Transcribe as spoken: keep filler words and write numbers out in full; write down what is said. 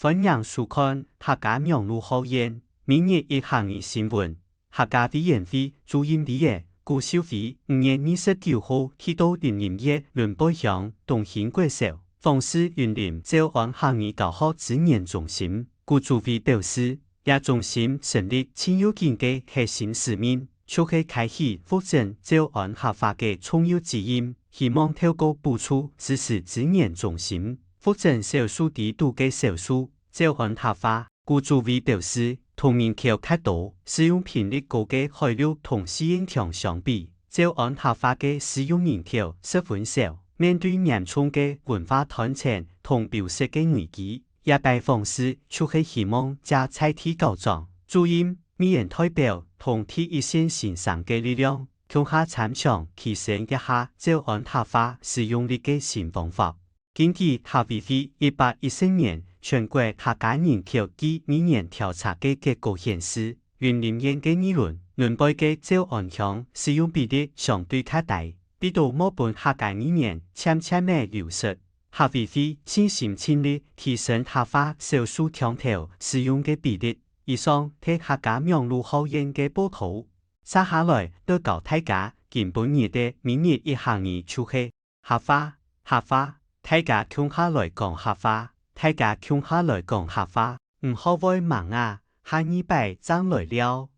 歡迎收看客家網路學院每日一客語新聞。客家委員會主任委員古秀妃五月二十九號去到雲林縣崙背鄉東興國小，訪視雲林詔安客語教學資源中心。古主委表示，這中心成立盡要緊个核心使命，就係開啟復振詔安客話个重要指引，希望透過補助支持資源中心，復振少數知肚个少數， 詔安客話。古主委表示，同人口較多、使用頻率高个海陸同四縣腔相比，詔安客話个使用人口十分少，面對嚴重个文化斷層同流失个危機，這擺訪視就係希望藉在地校長、主任、委員代表同第一線先生个力量，共下參詳提升一下詔安客話使用率个新方法。 根據客委會一百一十年全國客家人口計二年調查个結果顯示，雲林縣个二崙、崙背个詔安腔使用比率相對較低，比著無分客家語言漸漸仔流失。客委會盡心盡力提升客話少數腔頭使用个比率。以上係客家網路學院个報導。接下來，愛教大家今晡日个每日一客語就係 客話，客話，大家共下來講客話，大家共下來講客話。毋好會吂啊，下二擺正來尞。